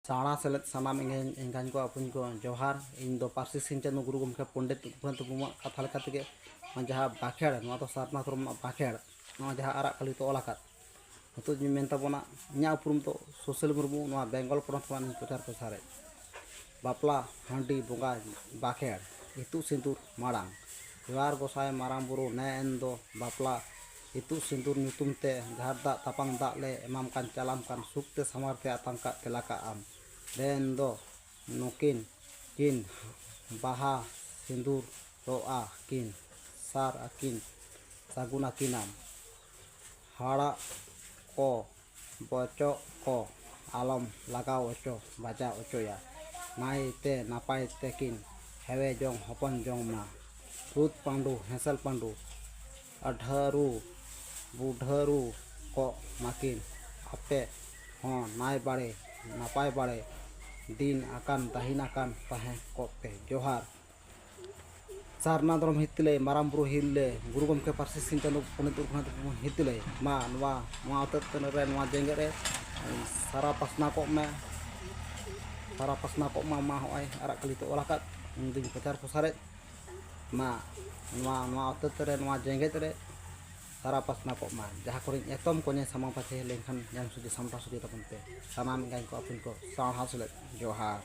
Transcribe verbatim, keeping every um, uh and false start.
ᱥᱟᱶᱲᱟ ᱥᱮᱞᱮᱫ ᱥᱟᱱᱟᱢ ᱮᱸᱜᱟᱧ, ᱮᱸᱜᱟᱧ ᱠᱚ, ᱟᱹᱯᱩᱧ ᱠᱚ, ᱡᱚᱦᱟᱨ᱾ ᱤᱧ ᱫᱚ ᱯᱟᱹᱨᱥᱤ ᱥᱤᱧ ᱪᱟᱸᱫᱳ ᱜᱩᱨᱩ ᱜᱚᱢᱠᱮ ᱯᱚᱱᱰᱤᱛ ᱨᱚᱜᱷᱩᱱᱟᱛᱷ ᱢᱩᱨᱢᱩᱣᱟᱜ ᱠᱟᱛᱷᱟ ᱞᱮᱠᱟ ᱛᱮᱜᱮ, ᱱᱚᱣᱟ ᱡᱟᱦᱟᱸ ᱵᱟᱸᱠᱷᱮᱲ, ᱱᱚᱣᱟ ᱫᱚ ᱥᱟᱨᱱᱟ ᱫᱷᱚᱨᱚᱢ ᱨᱮᱱᱟᱜ ᱵᱟᱸᱠᱷᱮᱲ, ᱱᱚᱣᱟ ᱡᱟᱦᱟᱸ ᱟᱨᱟᱜ ᱠᱟᱹᱞᱤ ᱛᱮ ᱚᱞ ᱟᱠᱟᱫ, ᱱᱤᱛᱚᱜ ᱤᱧ ᱢᱮᱱ ᱛᱟᱵᱚᱱᱟ, ᱤᱧᱟᱹᱜ ᱩᱯᱨᱩᱢ ᱫᱚ ᱥᱩᱥᱤᱞ ᱢᱩᱨᱢᱩ, ᱱᱚᱣᱟ ᱵᱮᱝᱜᱚᱞ ᱯᱚᱱᱚᱛ ᱠᱷᱚᱱᱟᱜ ᱤᱧ ᱯᱨᱚᱪᱟᱨ ᱯᱨᱚᱥᱟᱨᱮᱫ᱾ ᱵᱟᱯᱞᱟ, ᱦᱟᱺᱰᱤ, ᱵᱚᱸᱜᱟ, ᱵᱟᱸᱠᱷᱮᱲ, ᱤᱛᱩᱫ ᱥᱤᱸᱫᱩᱨ ᱢᱟᱲᱟᱝ᱾ ᱡᱚᱦᱟᱨ ᱜᱚᱸᱥᱟᱭ ᱢᱟᱨᱟᱝ ᱵᱩᱨᱩ, ᱱᱮ ᱮᱱ ᱫᱚ ᱵᱟᱯᱞᱟ, ᱤᱛᱩᱫ ᱥᱤᱸᱫᱩᱨ ᱧᱩᱛᱩᱢ ᱛᱮ, ᱡᱷᱟᱨ ᱫᱟᱜ ᱛᱟᱯᱟᱝ ᱫᱟᱜ ᱞᱮ ᱮᱢᱟᱢ ᱠᱟᱱ, ᱪᱟᱞᱟᱢ ᱠᱟᱱ, ᱥᱩᱠ ᱛᱮ ᱥᱟᱢᱟᱨ ᱛᱮ ᱟᱛᱟᱝ ᱠᱟᱜ ᱛᱮᱞᱟ ᱠᱟᱜ ᱟᱢ᱾ ᱱᱮ ᱮᱱ ᱫᱚ ᱱᱩᱠᱤᱱ ᱠᱤᱱ ᱵᱟᱦᱟ ᱥᱤᱸᱫᱩᱨᱚᱜᱼᱟ ᱠᱤᱱ, ᱥᱟᱨ ᱟᱹᱠᱤᱱ ᱥᱟᱹᱜᱩᱱ ᱟᱹᱠᱤᱱᱟᱢ᱾ ᱦᱟᱲᱟᱜ ᱠᱚ ᱵᱚᱪᱚᱜ ᱠᱚ ᱟᱞᱚᱢ ᱞᱟᱜᱟᱣ ᱚᱪᱚ ᱵᱟᱡᱟᱣ ᱚᱪᱚᱭᱟ᱾ ᱱᱟᱭᱛᱮ ᱱᱟᱯᱟᱭ ᱛᱮᱠᱤᱱ ᱦᱮᱣᱮ ᱡᱚᱝ ᱦᱚᱯᱚᱱ ᱡᱚᱝ ᱢᱟ᱾ ᱨᱩᱫ ᱯᱟᱺᱰᱩ ᱦᱮᱸᱥᱮᱞ ᱯᱟᱺᱰᱩ ᱟᱹᱰᱷᱟᱹᱨᱩ ᱵᱩᱰᱷᱟᱹᱨᱩ ᱠᱚᱜ ᱢᱟᱹᱠᱤᱱ᱾ ᱟᱯᱮ ᱦᱚᱸ ᱱᱟᱭ ᱵᱟᱲᱮ ᱱᱟᱯᱟᱭ ᱵᱟᱲᱮ ᱫᱤᱱ ᱟᱠᱟᱱ ᱫᱟᱹᱦᱤᱱ ᱟᱠᱟᱱ ᱛᱟᱦᱮᱸ ᱠᱚᱜ ᱯᱮ᱾ ᱡᱚᱦᱟᱨ᱾ ᱥᱟᱨᱱᱟ ᱫᱷᱚᱨᱚᱢ ᱦᱤᱛᱤᱞᱟᱹᱭ, ᱢᱟᱨᱟᱝ ᱵᱩᱨᱩ ᱦᱤᱨᱞᱟᱹ, ᱜᱩᱨᱩ ᱜᱚᱢᱠᱮ ᱯᱟᱹᱨᱥᱤ ᱥᱤᱧ ᱪᱟᱸᱫᱳ ᱯᱚᱱᱰᱤᱛ ᱨᱚᱜᱷᱩᱱᱟᱛᱷ ᱢᱩᱨᱢᱩ ᱦᱤᱛᱤᱞᱟᱹᱭ᱾ ᱢᱟ ᱱᱚᱣᱟ, ᱱᱚᱣᱟ ᱦᱚᱛᱮᱛᱮ ᱨᱮ ᱱᱚᱣᱟ ᱡᱮᱜᱮᱛ ᱨᱮ ᱥᱟᱨᱟ ᱯᱟᱥᱱᱟᱣ ᱠᱚᱜ ᱢᱮ, ᱥᱟᱨᱟ ᱯᱟᱥᱱᱟᱣ ᱠᱚᱜ ᱢᱟ᱾ ᱢᱟ ᱦᱚᱸᱜᱼᱚᱭ ᱟᱨᱟᱜ ᱠᱟᱹᱞᱤ ᱛᱮ ᱚᱞ ᱟᱠᱟᱫ, ᱤᱧ ᱫᱩᱧ ᱯᱨᱚᱪᱟᱨ ᱯᱨᱚᱥᱟᱨᱮᱫ᱾ ᱢᱟ ᱱᱚᱣᱟ, ᱱᱚᱣᱟ ᱦᱚᱛᱮᱛᱮ ᱨᱮ ᱱᱚᱣᱟ ᱡᱮᱜᱮᱛ ᱨᱮ ᱥᱟᱨᱟ ᱯᱟᱥᱱᱟᱣ ᱠᱚᱜ ᱢᱟ᱾ ᱡᱟᱦᱟᱸ ᱠᱚᱨᱮᱧ ᱮᱛᱚᱢ ᱠᱚᱧᱮ ᱥᱟᱢᱟᱝ ᱯᱟᱪᱷᱮ ᱞᱮᱱᱠᱷᱟᱱ ᱧᱟᱢ ᱥᱚᱡᱷᱮ ᱥᱟᱢᱴᱟᱣ ᱥᱚᱡᱷᱮ ᱛᱟᱵᱚᱱ ᱯᱮ᱾ ᱥᱟᱱᱟᱢ ᱮᱸᱜᱟᱧ ᱠᱚ ᱟᱹᱯᱩᱧ ᱠᱚ ᱥᱟᱶᱦᱟ ᱥᱮᱞᱮᱫ ᱡᱚᱦᱟᱨ᱾